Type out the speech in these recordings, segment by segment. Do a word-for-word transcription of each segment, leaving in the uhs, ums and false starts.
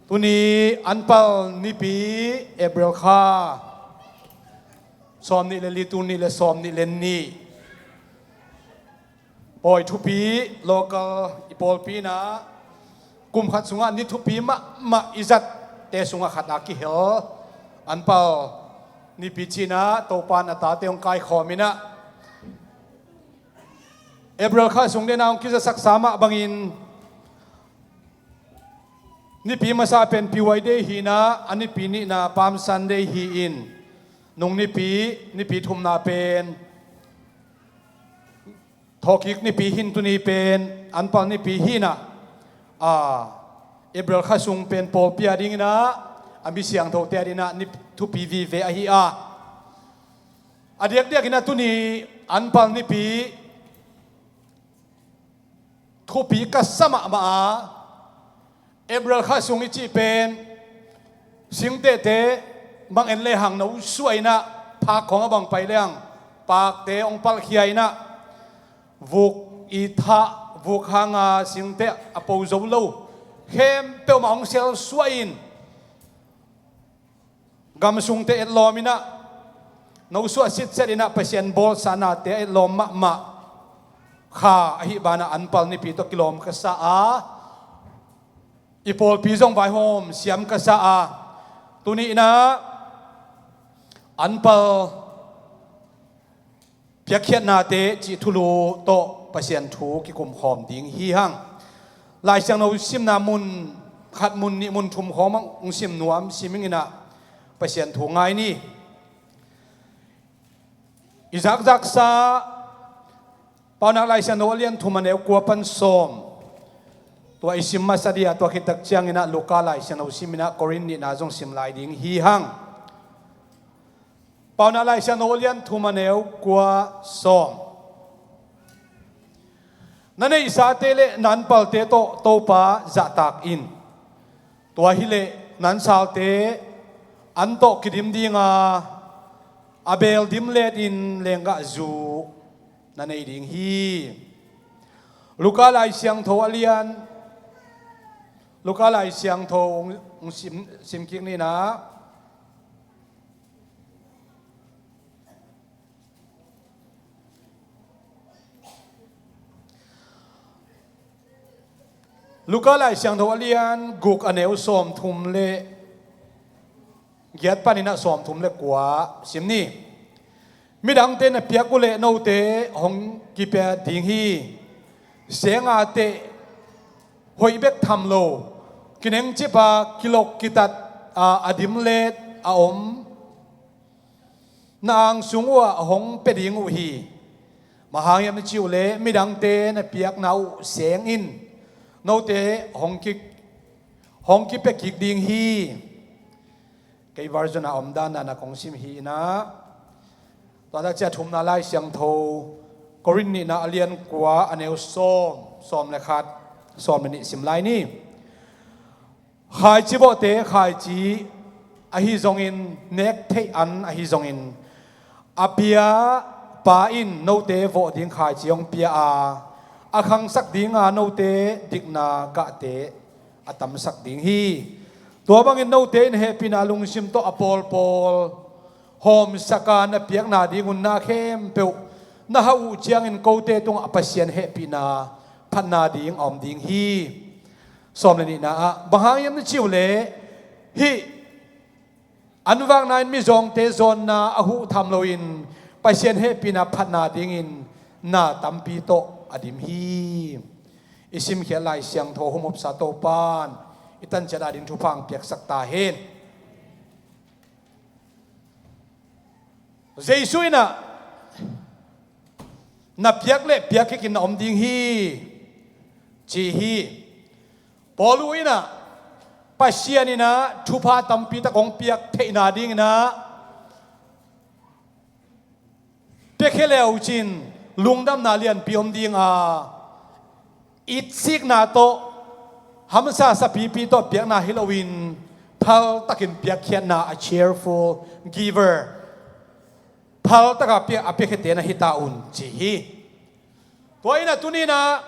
Tuni Anpal Nipi, April kha sawm nih le li, tul nih le sawm nih le nih. Pawi thupi, local i pawlpi in ah kum khat sungah ni thupi mahmah i zatte sungah khat a kihel Anpal Nipi ci-in ah Topa in a tate hong kaikhawm in ah April kha sung den a hong kizasaksa mah bangin Nipi masa pen P Y Day hi-in ah, a nipi nihna Palm Sunday hi-in, nung nipi, nipi thumna pen Thawhkik Nipi hi-in, tuni pen Anpal Nipi hi-in ah, a, April kha sung pen pawlpi a dingin ah, a mi siangthote a dingin ah ni thupi vive ahi a. A diakdiakin ah tuni Anpal Nipi thupi ka sa mahmah a, April kha sung i cih pen singtehte bang en lehang no suah in ah, phak khawng a bang pai lehang pakte hong palkhia in ah, vuk i thah, vuk hanga singteh a po zo lo khempeuh mah hong sel suah in, gam sungte etlawm in ah, no suah sitset in ah, Pasian bawlsa nate a etlawm mahmah kha ahih banah Anpal Nipi tawh kilawm ka sa a, i pawlpi zong vaihawm siam ka sa a, tuni in ah Anpal piakkhiatnate cih thulu tawh Pasian thu kikumkhawm ding hi hang. Lai Siangtho simna mun khat, mun nih, mun thum khawng hong sim nuam, sim ing in ah Pasian thu ngai ni. I zakzaksa Paunak Lai Siangtho a lian thum, a neu kua pan sawm, tua i sim masa ding a, tua khit tak ciangin ah Luka Lai Siangtho sim in ah Korin nihna zong sim lai ding hi hang. Paunak Lai Siangtho a lian thum, a neu kua, sawm. Na neihsate le na anpalte tawh Topa zahtak in. Tua hileh na ansalte an tawh kidim ding a, a beel dim letin lenggahzu na nei ding hi. Luka Lai Siangtho a lian, Luka Lai Siangtho hong, hong sim, sim kik ni in ah. Luka Lai Siangtho a lian guk, a neu sawmthum le giat panin ah sawmthum le kua sim ni. Midangte na piak uh leh note hong kipia ding hi. Seng a teh hoih bek tham lo, kinengcip a kilok kitat a, a dim let a om na ang sung uhah hong pia ding uh hi. Bang hang hiam na cih uh leh midangte na piakna uh seng in note hong ki, hong kipia kik ding hi. Kei version a omdan na na kong sim hi in ah. Tua tak ciang thumna Lai Siangtho Korin nihna a lian kua, a neu sawm, sawm le khat, sawm le nih sim lai ni. Khaici vawhte khaici ahi zongin, nek theih an ahi zongin, a pia pa in note vawh ding khaici hong pia a, a khangsak dinga note dikna gahte a tamsak ding hi. Tua bangin note in hehpihna lungsim tawh a pawlpawl hawmsak a, na piakna ding un na khempeuh na hauh uh ciangin kote tungah Pasian hehpihna phatna ding a om ding hi. Sawm le nihna ah, bang hang hiam na cih uh leh hih an vakna in mizawngte zawnna a huh tham loin Pasian hehpihna phatna dingin na tampi tawh a dim hi. I simkhiat Lai Siangtho hong hopsa Topa in i tanciat a ding thupha hong piaksak ta hen. Jesu in ah na piak le piak kik in na om ding hi, ci hi. Paul uh in ah Pasian in ah thupha tampi tak hong piak theihna dingin ah piakhia le uh cin lungdamna lianpi om ding a, itsikna tawh, hamsa sapipi tawh piakna hi loin phaltakin piakkhiatna, a cheerful giver, phaltaka pia, a piakkhiate na hi ta un, ci hi. Tua in ah tuni in ah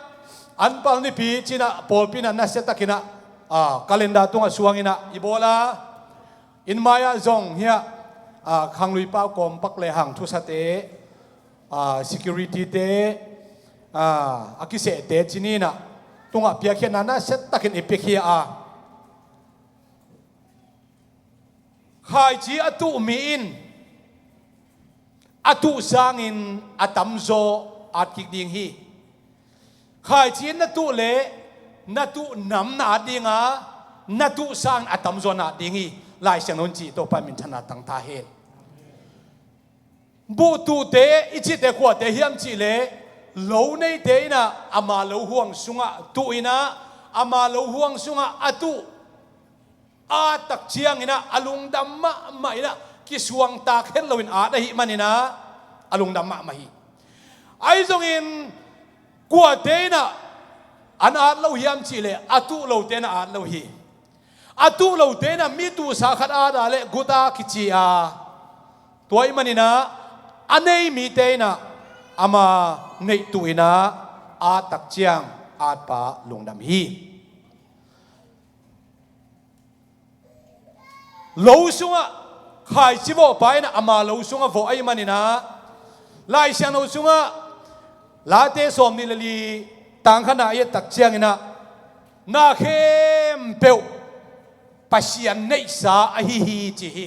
Anpal Nipi ci-in ah pawlpi in ah nasiatakin ah Calendar tungah suangin ah i bawl a, inn mai-ah zong hiah, khanglui pau kawmpak le hang thusate, security-te, a kisehte ci-in ah tungah piakkhiatna nasia takin i piakhia a, khaici a tuh mi in a tuh sangin a tamzaw at kik ding hi. Khaici in na tuh leh na tuh nam na at ding a, na tuh sangin a tamzaw na at ding hi. Lai Siangtho in cih Topa minthanna tang ta hen. Buhtuhte i cihte kuate hiam cih leh, lo neite in ah ama lo huang sungah tuh in ah, ama lo huang sungah a tuh a tak ciangin ah a lungdam mahmah in ah, kisuangtak het loin at ahih manin ah a lungdam mahmah hi. Ahi zongin kuate in ah an at lo hiam cih leh, a tuh lote in ah at lo hi. A tuh lote in ah mi tuhsa khat at a leh guta kici a, tua ahih manin ah a nei mite in ah ama neih tuh in ah a tak ciang atpa lungdam hi. Lo sungah khaici vawhpa in ah ama lo sungah vawh ahih manin ah, Lai Siangtho sungah Late sawmnih le li tang khatna i et tak ciangin ah, na khempeuh Pasian neihsa ahi hi ci hi.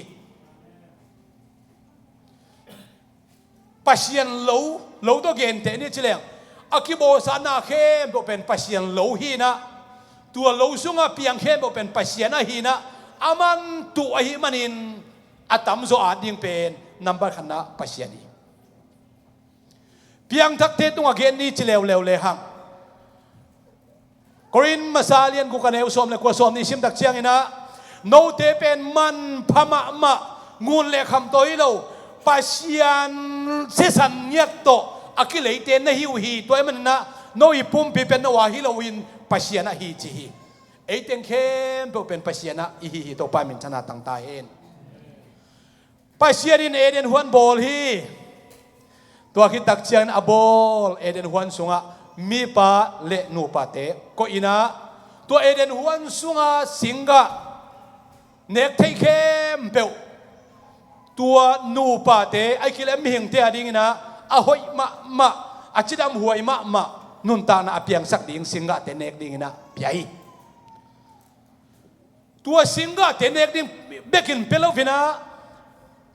Pasian lo, lo tawh genteh ni ci leng, a kibawlsa na khempeuh pen Pasian lo hi in ah, tua lo sungah piang khempeuh pen Pasian ahi in ah, aman tuh ahih manin a tamzaw at ding pen nambat khatna Pasian hi. Piangthakte tungah gen ni ci leuleu le hang, Korin masa lian guk a neu sawm le kua, sawmnih sim tak ciangin ah, note pen manpha mahmah, ngun le kham tawh hi lo, Pasian sisan ngiat tawh a kileite na hi uh hi. Tua ahih manin ah no i pumpi pen no a hi loin Pasian ahi ci hi. Ei teng khempeuh pen Pasian ah i hi hi. Topa minthanna tang ta hen. Pasian in Eden huan bawl hi. Tua khit tak ciangin a bawl Eden huan sungah mipa le nupate koih in ah, tua Eden huan sunga singgah nek theih khempeuh tua nupate, ahih kei leh mihingte a dingin ah a hoih mahmah, a cidam huai mahmah, nuntakna a piangsak ding singgahte nek dingin ah pia hi. Tua singgahte nek ding bekin pia lo in ah,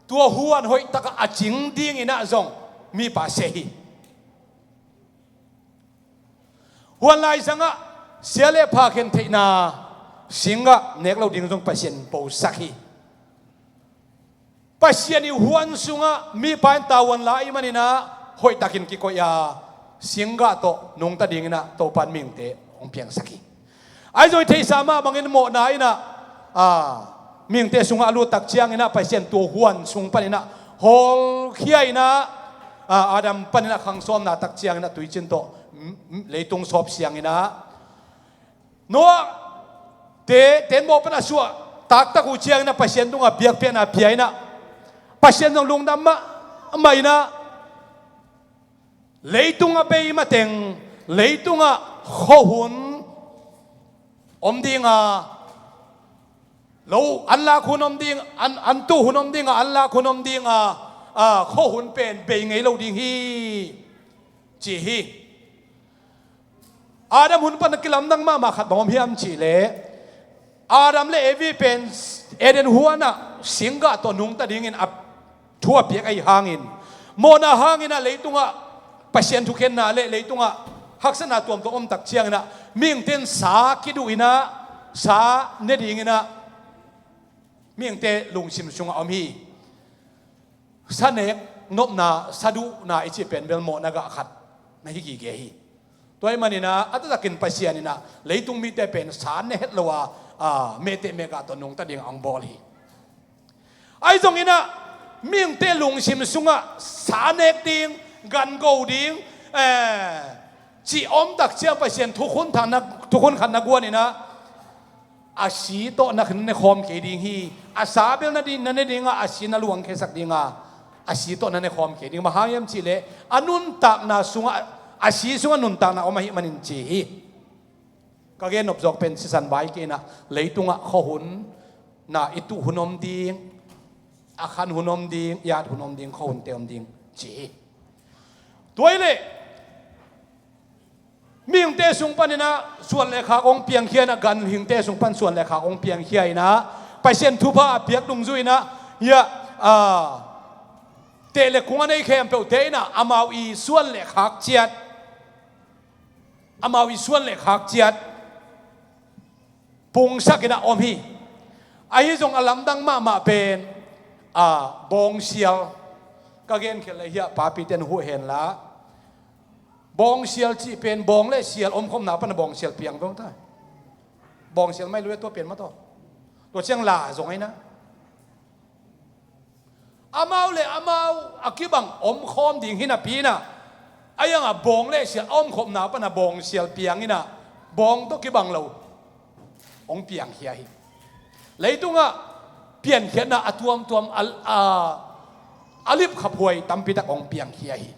tua huan hoih takah a cing dingin ah zong mipa seh hi. Huan laizangah sia le pha khen theihna singgah nek lo ding zong Pasian posak hi. Pasian i huan sungah mipa in tavuan la ahih manin ah hoihtakin kikoih a, singgah tawh nungta dingin ah Topa in mihingte hong piangsak hi. Ahi zong i theihsa mah bangin mawhna in ah, a, mihingte sungah a lut tak ciangin ah Pasian tua huan sung panin ah hawlkhia in ah, a, Adam panin ah khang sawmna tak ciangin ah tuicin tawh, m-, m-, leitung sawp siangin ah, Noah te, teenbaw pan a suah taktak uh ciangin ah Pasian tungah biakpiakna pia in ah, Pasian zong lungdam mahmah in ah, leitung a bei mateng, leitungah khuahun om ding a, lo an lak hun om ding, an, an tuh hun om ding a, an lak hun om ding a, a, khuahun pen bei ngei lo ding hi, ci hi. Adam hun pan a kilamdang mahmah khat bang om hiam cih leh, Adam le Evi pen Eden huanah singgah tawh nungta dingin a thu a piak ahih hangin, mawhna hangin ah leitungah Pasian thukhenna le leitungah haksatna tuamtuam om tak ciangin ah mihingte in sa kiduh in ah, sa ne dingin ah mihingte lungsim sungah om hi. Sa nek nopna, sa duhna i cih pen bel mawhna gah khat na hi gige hi. Tua ahih manin ah a taktakin Pasian in ah leitung mite pen sa ne het lo a, a, mehteh mehgah tawh nungta ding a hong bawl hi. Ahi zongin ah mihingte lungsim sungah sa nek ding, gango ding, eh, cih a om tak ciang Pasian thukhun thakna, thukhun khat na guan in ah, a si tawh na ne khawm kei ding hi. A sa bel na ding, na ne ding a, a si na luangkhiasak ding a, a si tawh na ne khawm kei ding. Bang hang hiam cih leh a nuntakna sungah, a si sungah nuntakna om ahih manin ci hi. Ka gen nop zawk pen sisan vai kei inah, leitungah khuahun na i tuh hun om ding, a khan hun om ding, i at hun om ding, khuahunte om ding ci hi. Tua hi leh mihingte sung paninah suan le khak hong piangkhia inah, ganhingte sung pan suan le khak hong piangkhia inah, Pasian thupha a piak dungzui inah, hiah, a, teh le kung a nei khempeuhte inah amau i suan le khak ciat, amau i suan le khak ciat pungsak inah om hi. Ahi zong a lamdang mahmah pen, a, bawngsial. Ka genkhiat le hiah papite na huh hen la, bawngsial cih pen bawng le sial omkhopna pana bawngsial piang veng ta. Bawngsial mai lua tua pen mah tawh. Tua ciang la zong ahi na. Amau le amau a kibang omkhawm ding hi napi inah, a iangah bawng le sial a omkhopna pana bawngsial piang inah, bawng tawh kibang lo hong piangkhia hi. Leitungah piankhiatna a tuamtuam a, a, a lipkhaphuai tampitak hong piangkhia hi.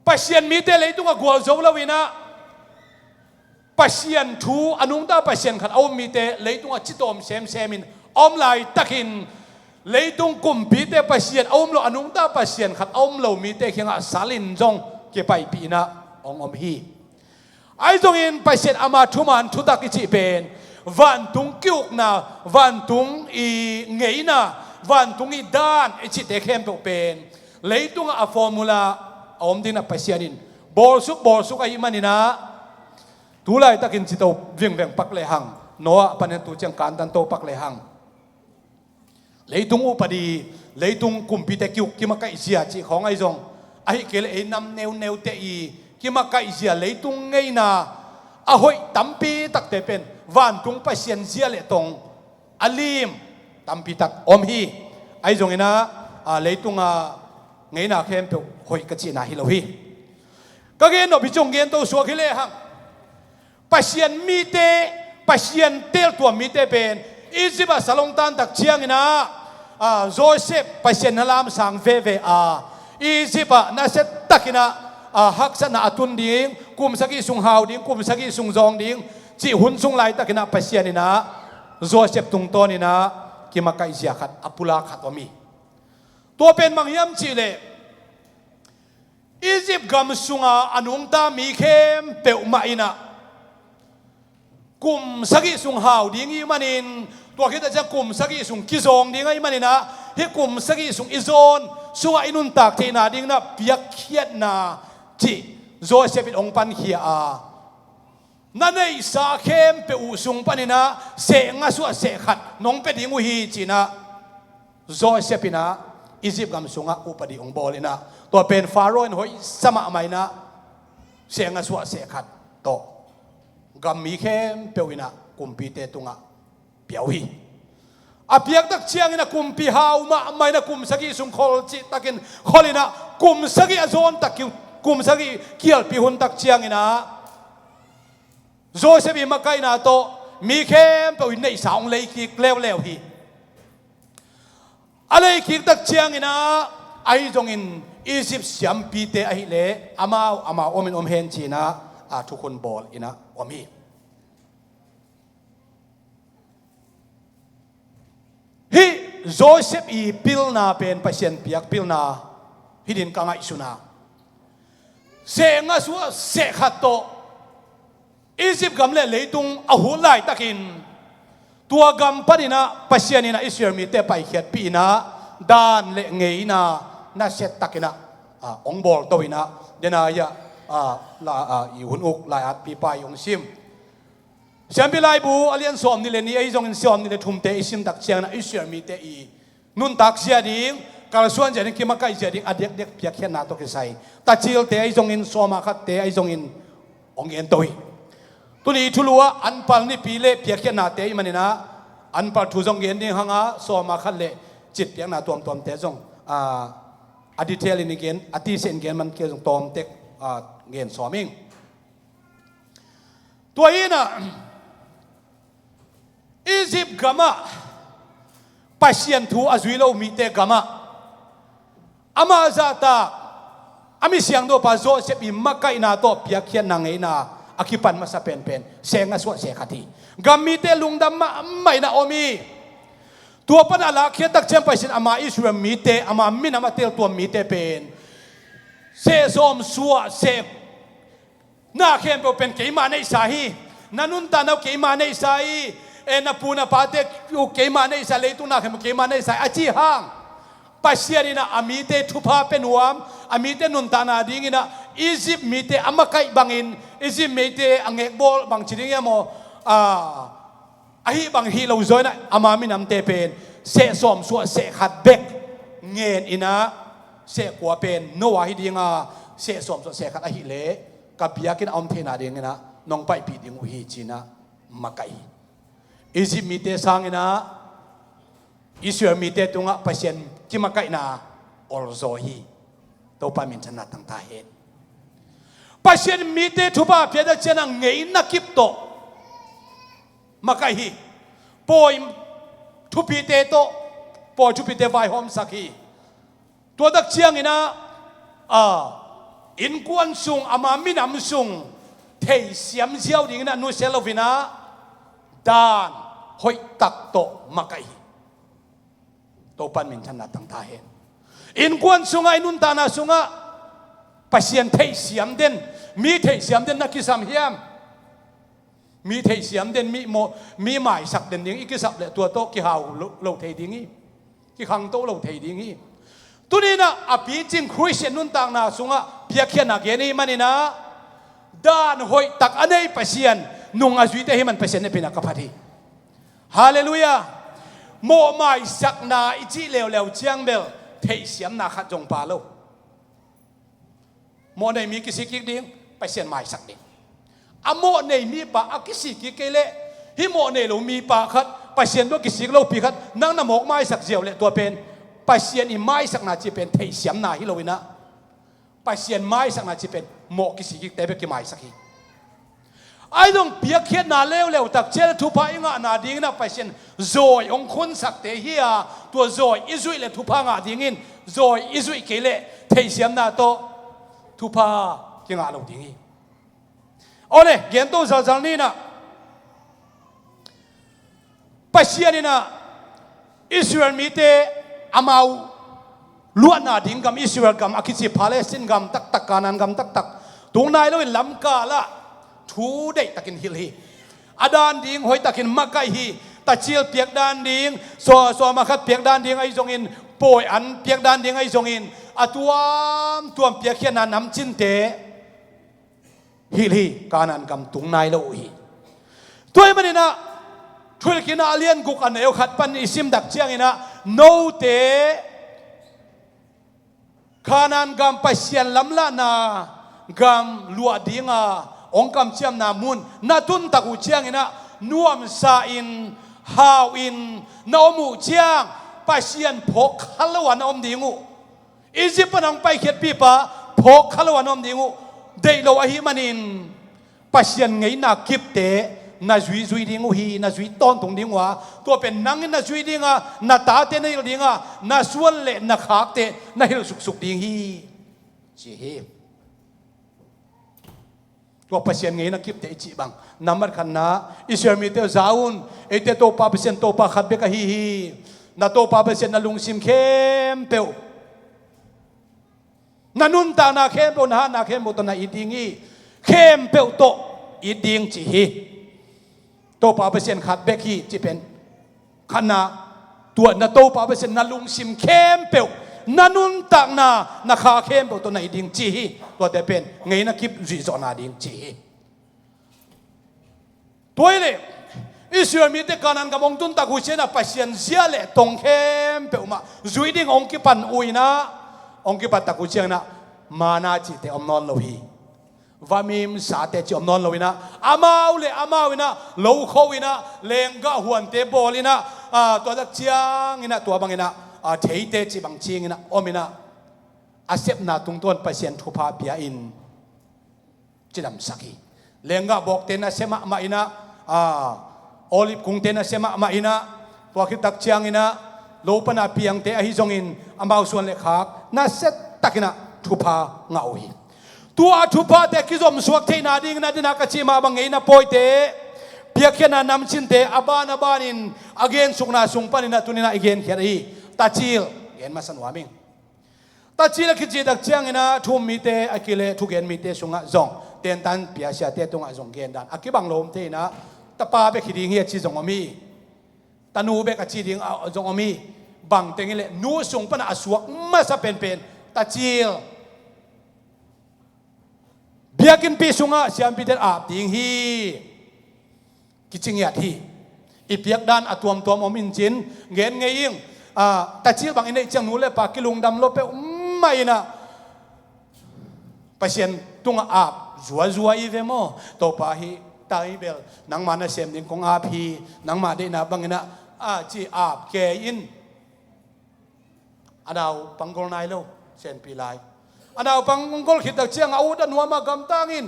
Pasian mite leitungah gualzo lo inah, Pasian thu a nungta Pasian khat a um mite leitungah citawm semsemin a om laitakin, leitung kumpite Pasian a um lo, a nungta Pasian khat a um lo mite kiangah salin zong kipaipih inah hong om hi. Ahi zongin Pasian ama thuman thutak i cih pen, vantung kiukna, vantung i ngeina, vantung i dan i cihte khempeuh pen leitungah a formula a om ding inah Pasian in bawlsuk bawlsuk ahih maninah, tu laitakin cito vingveng pak lehang, Noah panin tu ciang kantan to pak lehang, leitung upadi, leitung kumpite kiuk kimakaihzia cih khawng ahi zong, ahih kei leh ei nam neuneute i kimakaihzia leitung ngeina a hoih tampi takte pen vantung Pasian zia le tong a lim tampitak om hi. Ahi zong inah, a, leitunga ngeina khempeuh hoih ka cihna hi lo hi. Ka gen nop hi, cong gen to suak hi lehang, Pasian mite, Pasian teltuam mite pen Egypt ah salong tan tak ciang inah, a, Joseph Pasian na lamsang veve a, Egypt ah nasia tak inah, a, haksatna a tun ding, kum sagih sung hau ding, kum sagih sung zawng ding cih hun sung laitak inah Pasian inah Joseph tungtawn inah kimakaihzia khat, a pulak khat om hi. Tua pen bang hiam cih leh, Egypt gam sunga a nungta mi khempeuh mah inah kum sagih sung hau ding ih manin, tua khit a ciang kum sagih sung kizawng ding ahih maninah, hih kum sagih sung i zawn sungah i nuntak theihna ding inah piakkhiatna cih Joseph in hong pankhia a, na neihsa khempeuh uh sung paninah sehngasuah sehkhat nong pia ding uh hi ci inah, Joseph inah Egypt gam sungah upadi hong bawl inah, tua pen Pharaoh in hoihsa mahmah inah sehngasuah sehkhat tawh gam mi khempeuh inah kumpite tungah pia uh hi. A piak tak ciang inah kumpi hau mahmah inah kum sagih sung khol cihtakin khol inah, kum sagih a zawn tak ki, kum sagih kialpi hun tak ciang inah Joseph i makaihna tawh mi khempeuh in neihsa hong leikik leuleu hi. A leikik tak ciang inah, ahi zongin Egypt siampite ahih leh amau amau omin om hen ci inah, a, thukhun bawl inah om hi. Hih Joseph i pilna pen Pasian piak pilna hi ding ka ngaihsun a, sehngasuah sehkhat tawh Egypt gam le leitung a huh laitakin, tua gam paninah Pasian inah Israel mite paikhiatpih inah dan le ngeina nasia tak inah, a, hong bawlto inah, dena hiah, a, la, a, i hun uk lai-atpipa i hong sim Siampi Laibu a lian sawmnih le nih ahi zongin sawmnih le thumte i sim tak ciang inah Israel mite i nuntak zia ding, kalsuan zia ding, kimakaih zia ding a diakdiak piakkhiatna tawh kisai tacilte ahi zongin, sawma khatte ahi zongin hong gento hi. Tuni i thulu ah anpal nipi le piakkhiatnate ahih maninah anpal thu zong gen ding hanga, sawma khat le citpiakna tuamtuamte zong, a, a detail in i gen, a tisia in gen man kei zong tawmtek, a, gen sawm ing. Tua hi inah Egypt gamah Pasian thu a zui lo mite gamah amah zahtak a mi siangthopa Joseph i makaihna tawh piakkhiatna ngeina a kipan masa penpen seh nga suah seh khat hi. Gam mite lungdam mahmah in a om hi. Tua pan a lahkhiat tak ciang Pasian ama Israel mite, ama minam a teltuam mite pen seh sawm suah seh na khempeuh pen keima neihsa hi. Na nuntakna uh keima neihsa hi. E, na pu na pate uh keima neihsa, leitung na khempeuh keima neihsa hi a ci hang, Pasian in a mite thupha pia nuam, a mite nuntakna dingin a Egypt mite a makaih bangin, Egypt mite a ngekbawl bang ci ding hiam aw, a, ahi bang hi lo zaw in a ama minamte pen seh sawm suah seh khat bek ngen in a, seh kua pen no a hi ding a, seh sawm suah seh khat ahih leh ka biakinn a om theihna dingin a nong paipih ding uh hi ci in a makaih hi. Egypt mite sangin a Israel mite tungah Pasian kimakaihna olzaw hi. Topa minthanna tangta hen. Pasian mite thupha piak tak ciang a ngeina kip tawh makaih hi. Pawi thupite tawh, pawi thupite vaihawmsak hi. Tua tak ciangin a, a, innkuan sung, ama minam sung theisiam ziau dingin a nusia lo in a, dan hoihtak tawh makaih hi. Topan minthanna tangta hen. Innkuan sungah, i nuntakna sungah Pasian theisiam den, mi theisiam den na kisam hiam? Mi theisiam den, mi maw, mi maisak den ding i kisap leh tua tawh kihau lo, lo thei ding hi. Kikhangto lo thei ding hi. Tuni in a, a picing Khristian nuntakna sungah piakkhiatna gen i hih manin a, dan hoihtak a nei Pasian nung a zuite ahih man Pasian hehpihna ka phat hi. Halleluiah. Mawh maisakna i cih leuleu ciang bel theihsiamna khat zong pha lo. Mawh nei mi kisik kik ding, Pasian maisak ding. A mawh nei mipa a kisik kik kei leh, hih mawh nei lo mipa khat, Pasian tawh kisik lopi khat nang na mawk maisak ziau leh tua pen Pasian i maisakna cih pen theihsiamna hi lo in a, Pasian maisakna cih pen mawh kisik kikte bek kimaisak hi. Ahi zong piakkhiatna leuleu tak ciang thupha i ngahna dingin a Pasian zawi hong khunsakte hi a, tua zawi i zuih leh thupha ngah dingin, zawi i zuih kei leh theihsiamna tawh thupha kingah lo ding hi. Awle, gento zalzal ni in a, Pasian in a Israel mite amau luahna ding gam, Israel gam a kici Palestine gam taktak, Kanaan gam taktak, tung nai loin lamkal ah thu deihtakin hilh hi. A dan ding hoihtakin makaih hi. Tacil piak dan ding, sua, suama khat piak dan ding ahi zongin, pawi an piak dan ding ahi zongin, a tuamtuam piakkhiatna namcinte hilh hi. Kanaan gam tung nai lo uh hi. Tua ahih manin a, Thuhilhkikna a lian guk a neu khat pan i sim tak ciangin a, note Kanaan gam, Pasian lamlahna gam luah dinga hong kamciamna mun na tun tak uh ciangin a, nuamsa in, hau in na om uh ciang, Pasian phawk kha lo a na om ding uh. Egypt pan hong paikhiatpipa phawk kha lo a na om ding uh. Deih lo ahih manin Pasian ngeina kipte na zuizui ding uh hi, na zui tawntung ding uh a, tua pen nang in na zui dinga, na tate na hilh dinga, na suan le na khakte na hilh suksuk ding hi, ci hi. Tua Pasian ngeina kipte i cih bang, nambat khatna, Israel mite za un, eite Topa Pasian Topa khat bek ahi hi. Na Topa Pasian na lungsim khempeuh, na nuntakna khempeuh, na hatna khempeuh tawh na it ding hi. Khempeuh tawh it ding ci hi. Topa Pasian khat bek hi cih pen khatna, tua na Topa Pasian na lungsim khempeuh, na nuntakna, na kha khempeuh tawh na it ding ci hi. Tuate pen ngeina kip zuihzawhna ding ci hi. Tua hi leh Israel mite Kanaan gam hong tun tak uh ciangin a, Pasian zia le tong khempeuh mah zuih ding hong kipan uh in a, hong kipan tak uh ciangin a, manna cihte om nawn lo hi. Vamim sate cih om nawn lo in a, amau le amau in a lo kho in a, lenggah huante bawl in a, a, tua tak ciangin a, tua bangin a, a, theite cih bang cingin a om in a, a sepna tungtawn Pasian thupha pia in cidamsak hi. Lenggah bawkte nasia mahmah in a, a, olive kungte nasia mahmah in a, tua khit tak ciangin a, lo pan a piangte ahi zongin amau suan le khak nasia takin a thupha ngah uh hi. Tua a thuphate kizomsuak theihna dingin a dina ka cih mah bang ngeina pawite, piakkhiatna namcinte a ban a banin a gensukna sung panin a tuninah i genkhiat ahi. Tacil gen masa nuam ing. Tacil a kicihtak cianginah thu-um mite a kileh thugen mite sungah zong tentan piasiate tungah zong gendan a kibang lo om thei inah tapa bek hi ding hi a ci zong om hi. Tanu bek a ci ding a zong om hi. Bangteng hileh nu sung pana a suak masa penpen tacil. Biakinnpi sungah siampite ap ding hi. Kici ngiat hi. I piakdan a tuamtuam om in cin gen ngei ing. Tacil bang i neih ciang nu le pa kilungdam lo peuhmah inah Pasian tungah ap zuazua i ve maw? Topa hi tai bel nangma na sem ding kong ap hi. Nangma deihna banginah a ci ap kei in. A naupang gol nai lo, senpi lai. A naupang gol khittak ciang a ut a nuam a gamtang in.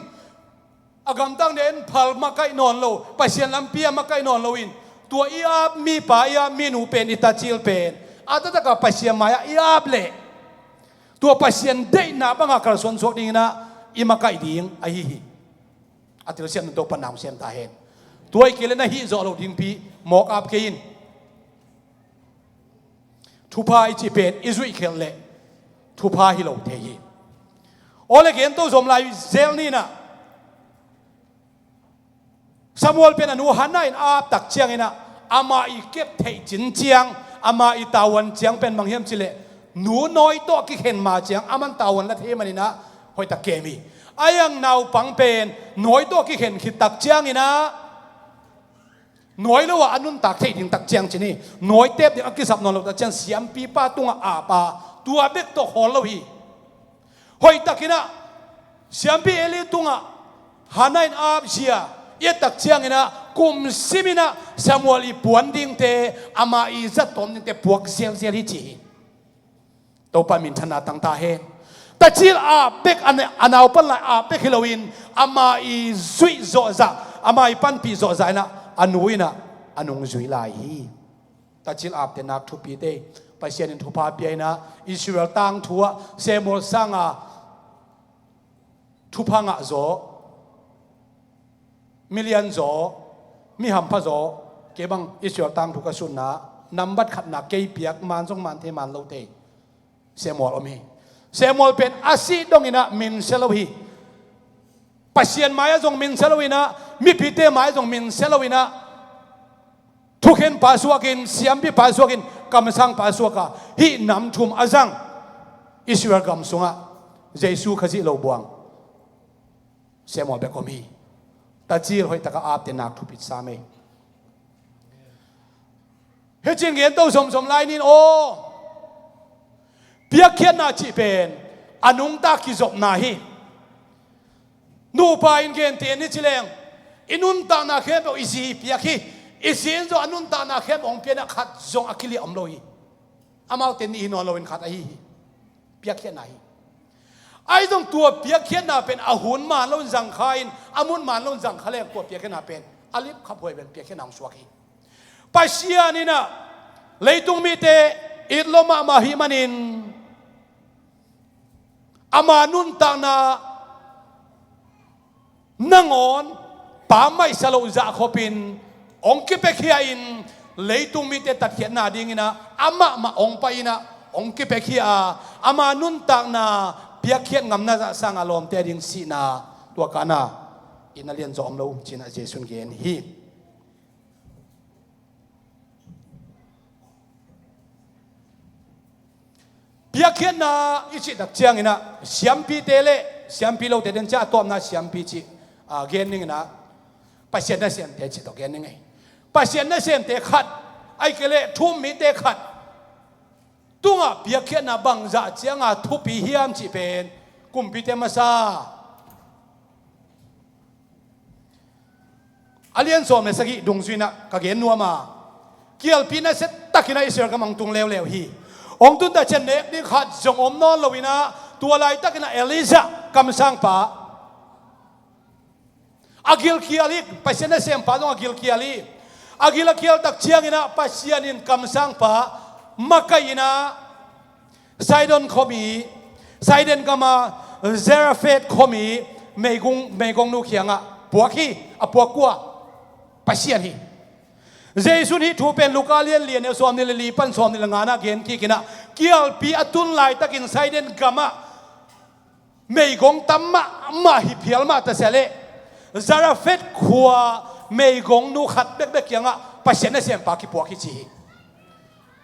A gamtang den phal makaih nawn lo, Pasian lampi a makaih nawn loin tua i ap mipa i ap minu pen i tacil pen a taktak a Pasian mai-ah i ap leh tua Pasian deihna banga kalsuan suak dinginah i makaih ding ahi hi. A telsiam nung Topa nang sem ta hen. Tua i kei le na hih zawh loh dingpi mawk ap kei in. Thupha i cih pen i zuih khelh leh thupha hi lo thei hi. Aw le gento zom lai zel ninah Samuel pen a nu Hannah in a aptak cianginah amah i kep theih cin ciang amah i tavuan ciang pen bang hiam cileh nu nawi tawh kikhen ma ciang aman tavuan la thei maninah hoihtak kem hi. A iang naupang pen nawi tawh kikhen khittak cianginah nawi lo ah a nuntak theih ding tak ciang cin hi. Nawi tep ding a kisap nawn lo tak ciang siampipa tungah apa tua bek tawh khawl lo hi. Hoihtakinah siampi Eli tungah Hannah in apzia i ettak cianginah kum siminah Samuel i puan dingte amah i zat tawm dingte puak zelzel hi ci hi. Topa minthanna tang ta hen. Tacil ap bek a naupan lai ap bek hi loin ama i zuih zawhzah ama i panpih zawhzah inah a nu inah a nungzui lai hi. Tacil apte nak thupite Pasian in thupha pia inah Israel tangthu ah Samuel sanga thupha ngah zaw, milian zaw, mi hampha zaw, kei bang Israel tangthu ka sutna nambat khatna kei piak man zong man thei man lo thei Samuel om hi. Samuel pen a sih donginah minsia lo hi. Pasian mai-ah zong minsia loinah mipite mai-ah zong minsia loinah thukhenpa suakin siampipa suakin kamsangpa suaka hih nam thum a zang Israel gam sungah Jesu Khazih lo buang Samuel bek om hi. Tacil hoihtaka apte nak thupit sa mei. Hicin gen to zomzom lai nin aw. Piakkhiatna cih pen a nungta kizopna hi. Nupa in gente ni cileng i nuntakna khempeuh i zi piak hi. I zi in zong a nuntakna khempeuh hong pianah khat zong a kiliah om lo hi. Amaute nih hi nawn loin khat ahi hi. Piakkhiatna hi. Ahi zong tua piakkhiatna pen a hun man loin zangkha in a mun man loin zangkha leng tua piakkhiatna pen a lipkhap huai bel piakkhiatna hong suak hi. Pasian inah leitung mite it lo mahmah hih manin ama nuntakna nangawn pammaihsa loh zahkhopin hong kipiakhia in leitung mite tatkhiatna dinginah amahmah hong pai inah hong kipiakhia a ama nuntakna piakkhiat ngamna zah sanga lawmte a ding sihna tua kana in a lianzaw om lo cinah Jesu'n gen hi. Piakkhiatna i cihtak cianginah siampite le siampi lote den ciah a tawpna siampi cih gen ninginah Pasian nasemte cih tawh gen ning ei. Pasian nasemte khat aike le thu-um mite khat tungah piakkhiatna bangzah cianga thupi hiam cih pen kumpite masa a lian sawm le sagih dungzuinah ka gen nuam a kialpi nasia takinah Israel gam hong tung leuleu hi. Hong tunta cian nek ding khat zong om nawn loinah tua laitakinah Elijah kamsangpa a gilkial hi. Pasian nasempa zong a gilkial hi. A gil a kialtak cianginah Pasian in kamsangpa makaih inah Sidon khuami, Sidon gama Zarephath khuami meigong, meigongnu kiangah puak hi. A puak kua? Pasian hi. Jesuh in hih thu pen Luka lian li a neu sawmnih le li pan sawmnih le nga-ah gen kik in ah, kialpi a tun laitakin Sidon gamah meigong tam mahmah hi phial mah ta sia leh, Zarephath khua meigongnu khat bekbek kiangah Pasian nasempa kipuak hi ci hi.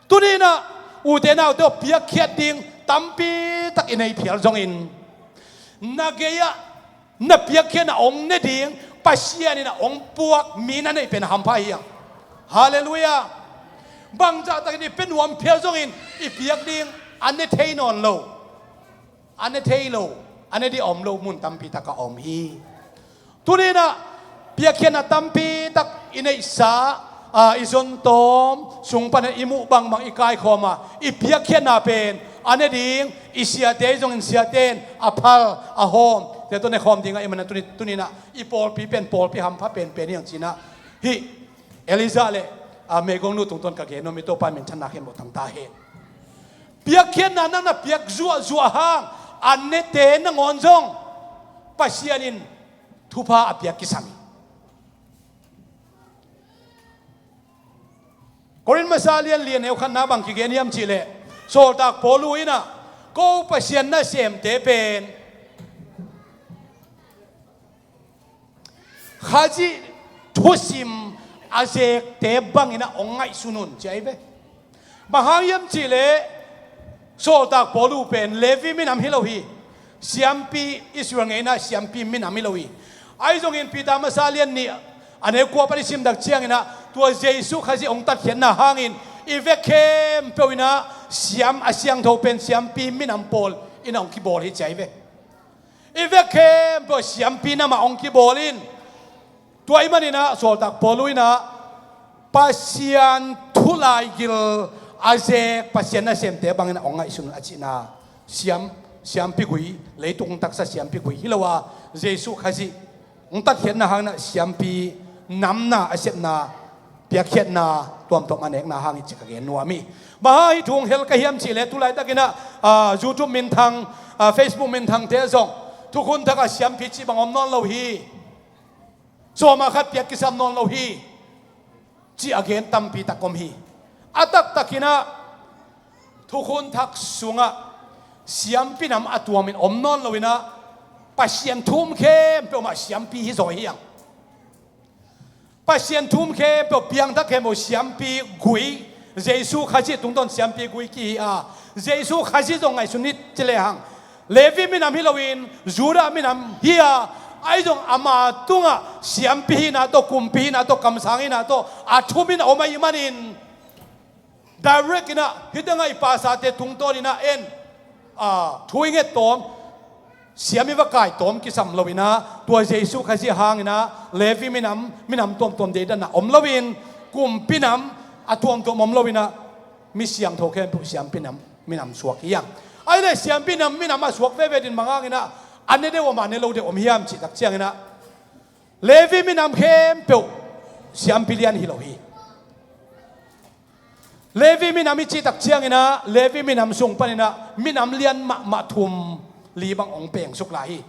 Tuni in ah ute naute aw, piakkhiat ding tampi tak i nei phial zongin, na gei-ah na piakkhiatna hong ne ding Pasian in ah hong puak mi na neih pen a hampha hi hang. Halleluiah. Bangzah takin i pia nuam phial zongin i piak ding a ne thei nawn lo. A ne thei lo, a ne ding a om lo mun tampi tak a om hi. Tuni in ah piakkhiatna tampi tak i neihsa, aa, i zon tawm sung panin i muh bangbang i kaikhawm a, i piakkhiatna pen a ne ding i siate zongin siate in a phal a hawm te tawh nekhawm ding ahih manin ah tuni, tuni in ah i pawlpi pen pawlpi hampha penpen hi hang ci-in ah hih Elijah le, aa, meigongnu tungtawn ka gen nuam hi. Topa in minthanna khempeuh tang ta hen. Piakkhiatna nang na piak zuahzuah hang a nete nangawn zong Pasian in thupha a piak kisam hi. Korin masa lian li a neu khatna bang kigen hiam cih leh, sawltak Paul in ah, ko Pasian nasemte pen Khazih thusim a zekte bangin ah hong ngaihsun un ci ahi ve. Bang hang hiam cih leh sawltak Paul pen Levi minam hi lo hi. Siampi, Israel ngeina siampi minam hi lo hi. Ahi zongin Peter masa lian nih a neu kua pan i sim tak ciangin ah, tua Jesuh Khazih hong tatkhiatna hangin i vek khempeuh in ah siam a siangtho pen siampi minam pawl in ah hong kibawl hi ci ahi ve. I vek khempeuh siampi nam ah hong kibawl in, tua ahih manin ah sawltak Paul in ah Pasian thu laigil a zek Pasian nasemte bangin ah hong ngaihsun a cihna, siam, siampi gui, leitung taksa siampi gui hi lo a, Jesuh Khazih hong tatkhiatna hangin ah siampi namna a sepna, piakkhiatna tuamtuam a nekna hang hi ci ka gen nuam hi. Bang hang hih thu hong hel ka hiam cih leh, tu laitakin ah, aa, YouTube minthang, aa, Facebook minthangte zong thukhun thak ah siampi cih bang om nawn lo hi. Sawma khat piak kisam nawn lo hi, ci a gen tampi tak om hi. A taktakin ah thukhun thak sungah siampi nam a tuamin om nawn lo in ah, Pasian thu um khempeuh mah siampi hi zaw hi hang. Pasian thu um khempeuh, piangthak khempeuh siampi gui, Jesuh Khazih tungtawn siampi gui kihi a, Jesuh Khazih zong ngaihsun ni ci lehang, Levi minam hi loin Judah minam hi a, ahi zong ama tungah siampi hihna tawh, kumpi hihna tawh, kamsang hihna tawh a thumin a om ahih manin, direct in ah hih tengah i pastorte tungtawn in ah en, aa, thu i nget tawm, siam i va kai tawm kisam lo in ah, tua Jesuh Khazih hangin ah Levi minam, minam tuamtuam deidanna om loin, kumpi nam a tuamtuam om lo in ah, mi siangtho khempeuh siampi nam, minam suak hi hang. Ahih leh siampi nam, minam a suak veve ding bang hangin ah a ne deuh om a, a ne lo deuh om hiam cih tak ciangin ah, Levi minam khempeuh siampi lian hi lo hi. Levi minam i cih tak ciangin ah, Levi minam sung panin ah minam lian mahmah thum li bang hong pengsuk lai hi.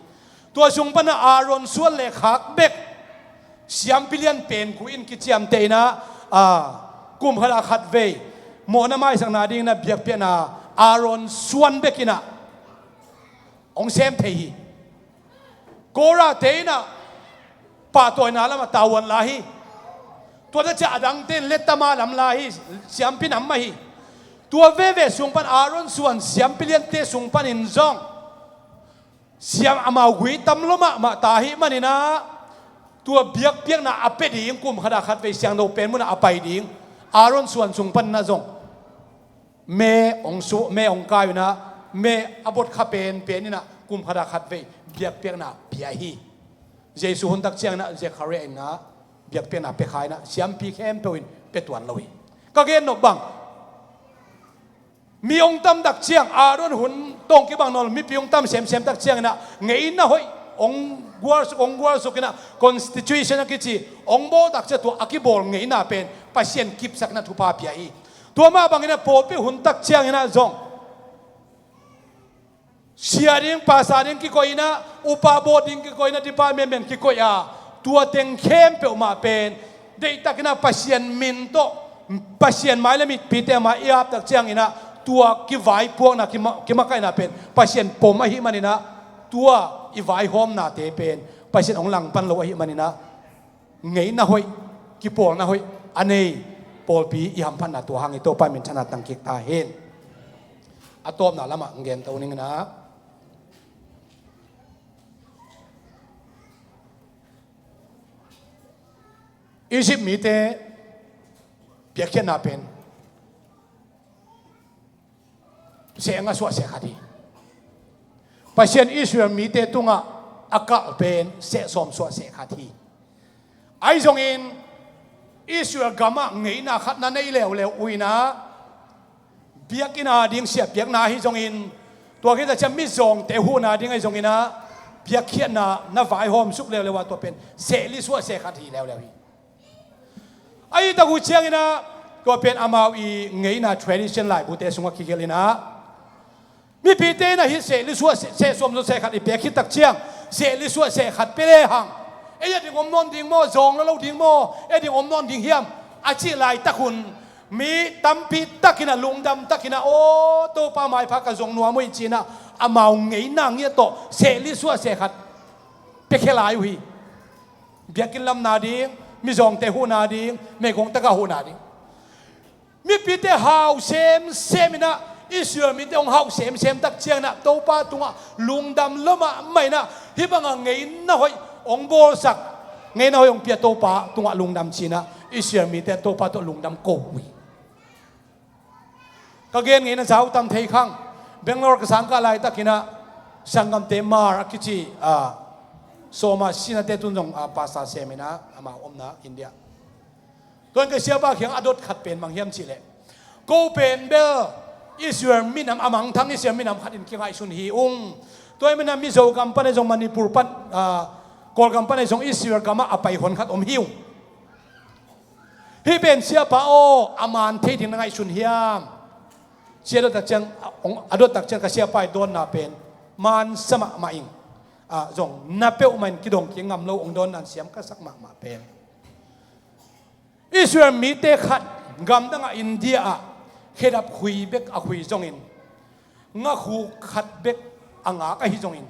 Tua sung pan ah Aaron suan le khak bek siampi lian pen gui in kiciamteh in ah, aa, kum khat ah khat vei mawhna maisakna dingin ah biakpiakna Aaron suan bek in ah hong sem thei hi. Korahte in ah pahtawina lamah tavuan la hi. Tua ta ciah a dangte in letama lam la hi. Siampi nam mah hi. Tua veve sung pan Aaron suan siampi liante sung panin zong siam amau gui tam lua mahmah ta ahih manin ah, tua biakpiakna a pia ding, kum khat ah khat vei siangtho pen munah a pai ding Aaron suan sung panin ah zong me hong su, me hong kai un ah, me a bot kha penpen in ah kum khat ah khat vei biakpiakna pia hi. Jesuh hun tak ciangin ah Zechariah in ah biakpiakna pia kha in ah, siampi khempeuh in pia tuan lo hi. Ka gen nop bang, mi hong tam tak ciang, Aaron hun tawh kibang nawn lo mipi hong tam semsem tak ciangin ah, ngeina hoih hong gualsuk, hong gualsuk in ah, constitution a kici hong bawl tak ciang, tua a kibawl ngeina pen Pasian kipsakna thupha pia hi. Tua mah bangin ah pawlpi hun tak ciangin ah zong Sia ding, pasa ding kikoih inah, upa bawt ding kikoih inah, department men kikoih a, tua teng khempeuh mah pen deihtakin ah Pasian min tawh, Pasian mai le mipite mah i aptak cianginah tua kivaipuakna, kima-, kimakaihna pen Pasian pom ahih maninah, tua i vaihawmnate pen Pasian hong langpan lo ahih maninah, ngeina hoih, kipawlna hoih a nei pawlpi i hamphatna tua hang i Topa min thanna tangkik ta hen. A tawpna lamah ngen to ninginah, Egypt mite piakkhiatna pen seh nga suah seh khat hi. Pasian Israel mite tungah a kalh pen seh sawm suah seh khat hi. Ahi zongin Israel gamah ngeina khat na nei leuleu uh inah, biakinn a ding siahpiakna ahi zongin, tua khit a ciang mizawngte huhna ding ahi zonginah, piakkhiatna na vaihawm suk leuleu ah tua pen seh li suah seh khat hi leuleu hi. Ahi tak uh cianginah, tua pen amau i ngeina tradition laibute sungah kigelh inah, mipite inah hih seh li suah seh, seh sawm suah seh khat i pia khit tak ciang, seh li suah seh khat pia lehang, ei a ding om nawn ding maw, zawng lo lo ding maw, ei a ding om nawn ding hiam, a cih laitak hun, mi tampi takinah lungdam takinah, aw Topa maipha ka zong nuam uh hi cinah, amau ngeina ngiat tawh seh li suah seh khat piakhia lai uh hi. Biakinn lamna ding, mizawngte huhna ding, meigong tagah huhna ding. Mipite hau semsem inah, Israel mite hong hauh semsem tak cianginah, Topa tungah lungdam lua mahmah inah, hih bangah ngeina hoih hong bawlsak, ngeina hoih hong pia Topa tungah lungdam cinah, Israel mite Topa tawh lungdam ko uh hi. Ka gen ngeina zau tam thei khang. Bangalore ka sangkah laitakinah, sanggamte mar a kici, a, sawma sinate tun zong, a, pasa seminah amau omna India. Tuan ka siapa kiang a dot khat pen mang hiam cihleh, ko pen bel Israel minam a mangthang Israel minam khat in kingaihsun hi ung. Tua hi mana Mizo gam pan ahi zong, Manipur pan, a, Kawlgam pan ahi zong Israel gamah a pai hon khat om hi ung. Hih pen siapa aw, a man thei ding na ngaihsun hiam? Sia dot tak ciang, a dot tak ciang ka siapa i dawnna pen man sa mahmah ing. A, zong na peuhmah in kidong kik ngam lo hong dawnna in siam ka sak mahmah pen. Israel mite khat gamdangah India ah khedap khui bek a khui zongin, ngakhuk khat bek a ngak ahi zongin,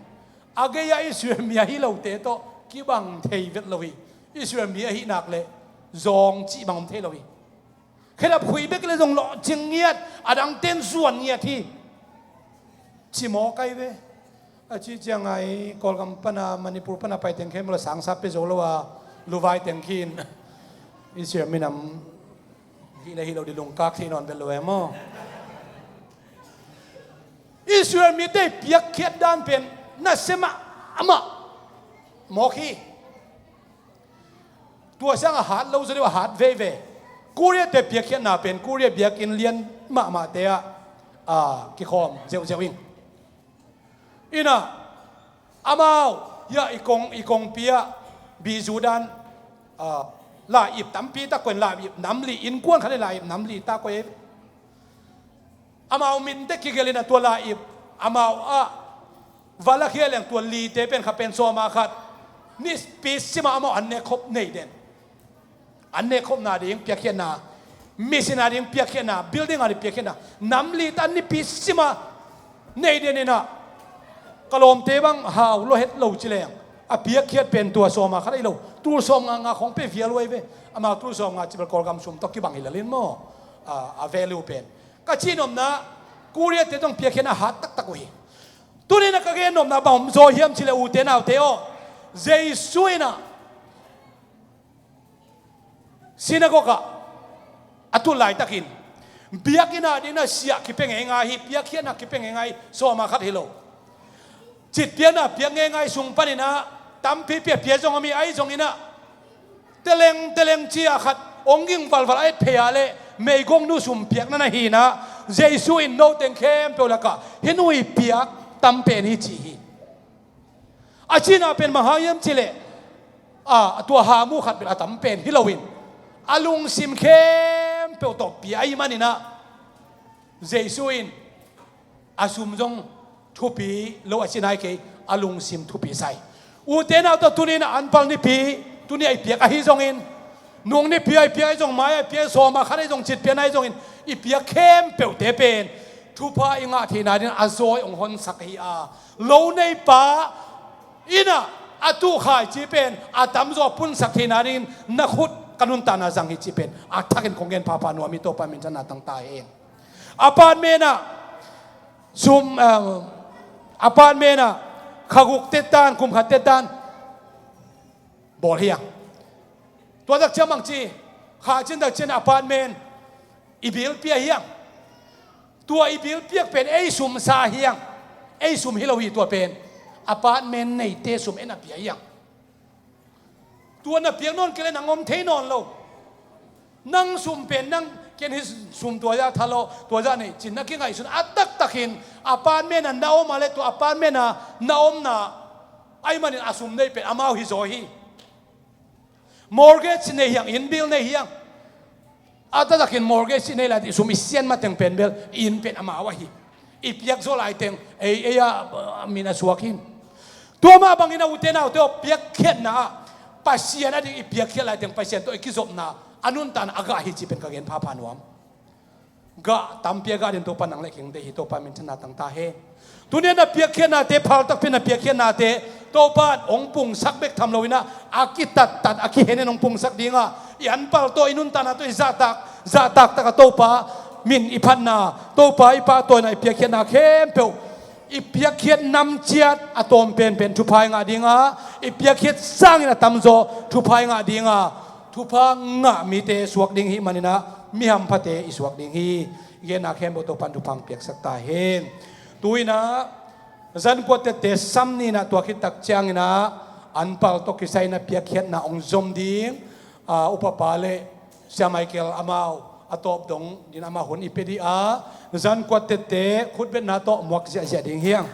a gei-ah Israel mi ahi lote tawh kibang thei vet lo hi. Israel mi ahi nak leh zawng cih bang om thei lo hi. Khedap khui bek le zong lawhcing ngiat, a dangten zuan ngiat hi. Ci mawk ai ve. A ci ciang ai Kawlgam pana Manipur pana pai teng khem lo sangsa pe zo lo a, luvai teng khin Israel minam hih le hih lo di lungkak thei nawn vet lo e maw? Israel mite piakkhiat dan pen nasia mahmah mawk hi. Tua sang a hat lo zaw deuh a hat veivei. Korea te piakkhiatna pen Korea biakinn lian mahmahte ah, a, kikhawm zeuhzeuh ing. Inah amau, ya, i kong, i kongpi ah bizu dan, a, lai-ip tampi tak koih in, lai-ip nam li, innkuan khat in lai-ip nam li tak koih. Amau minte kigelh inah tua lai-ip amau ah va lakhia leng tua lite pen kha pen sawma khat, nipi simah amau an nekkhop nei den. An nekkhopna ding piakkhiatna, mission a ding piakkhiatna, building a ding piakkhiatna, nam li tan nipi simah nei den inah, ka lawmte bang hau lua het lo ci leng, a piakkhiat pen tua sawma khat ahi lo, tul sawmnga nga khong pe vial uh ai ve. Amau tul sawmnga ci bel Kawlgam sum tawh kibang hi lel in maw? A, a value pen ka cihnopna, Korea te tawh piakkhiatna hat taktak uh hi. Tuni inah ka gennopna bang om zaw hiam cihleh, ute naute aw, Jesu inah synagogue ah a tut laitakin, biakinn a ding na siah kipia ngeingai hi, piakkhiatna kipia ngeingai hi, sawma khat hi lo. Citpiakna piak ngeingai sung paninah tampi piapia zong a mi ahi zonginah, teleng teleng cia khat hong ging valval a et phei ah le meigong nu sum piakna na hinah, Jesu in no teng khempeuh lakah hih nu i piak tam pen hi ci hi. A cihna pen bang hang hiam cihleh, a, tua hamu khat bel a tam pen hi loin, a lungsim khempeuh tawh pia ahi maninah, Jesu in a sum zong thupi lo a ci nai kei, a lungsim thupi sa hi. Ute naute, tuni-in a anpal nipi, tuni a i piak ahi zongin, nung nipi a i piak ahi zong, mai a i piak, sawm a khat ahi zong, citpian ahi zongin, i piak khempeuhte pen thupha i ngah theihna dingin a zawi hong honsak hi a, lo neipa in a, a tuhkhai ci pen a tamzaw a punsak theihna dingin na khut ka nuntakna zang hi ci pen a thakin kong gen phapha nuam hi. Topa minthanna tang ta hen. Apartment ah sum, um, apartment ah kha guk tettan, kum khat tettan bawl hi hang. Tua tak ciang bang ci, kha cin tak ciang apartment i bill pia hi hang. Tua i bill piak pen ei sum sa hi hang. Ei sum hi lo hi tua pen. Apartment neite sum en a pia hi hang. Tua na piak nawn kei leh nang om thei nawn lo. Nang sum pen nang, ken hih sum tua zah tha lo, tua zah nei cin na kingaihsun a taktakin apartment ah na om a leh tua apartment ah na omna ahih manin a sum nei pen amau hi zaw hi. Mortgage nei hi hang, inn bill nei hi hang. A taktakin mortgage i nei lai teh sum i sian mateng pen bel inn pen amau ahi. I piak zawh laiteng ei, ei a, a min a suak hi. Tua mah bangin a ute naute aw, piakkhiatna ah Pasian a ding i piakkhiat laiteng Pasian tawh i kizopna a nuntakna a gah hi ci pen ka gen phapha nuam. Gah tampi a gah ding Topa nang le kei hong deih hi. Topa minthanna tang ta hen. Tuni-in na piakkhiatnate, phal takpi na piakkhiatnate Topa in hong pungsak bek tham lo-in ah, a kitattat, a kihenin hong pungsak ding a, i anpal tawh, i nuntakna tawh, i zahtak, zahtak tak a Topa min i phatna, Topa i pahtawina, i piakkhiatna khempeuh, i piakkhiat nam ciat a tawm penpen thupha i ngah ding a, i piakkhiat sangin a tamzaw thupha i ngah ding a, thupha ngah mite suak ding i hih manin ah mi hamphate i suak ding hi. I genna khempeuh Topa in thupha hong piaksak ta hen. Tu-in ah zan kuat tette sam ni-in ah tua khit tak ciangin ah anpal tawh kisai-in ah piakkhiatna hong zom ding, aa, upapa le Sia Michael amau a tawp dong dingin amau hun i pia dih a, zan kuat tette khutbetna tawh muak ziahziah ding hi hang.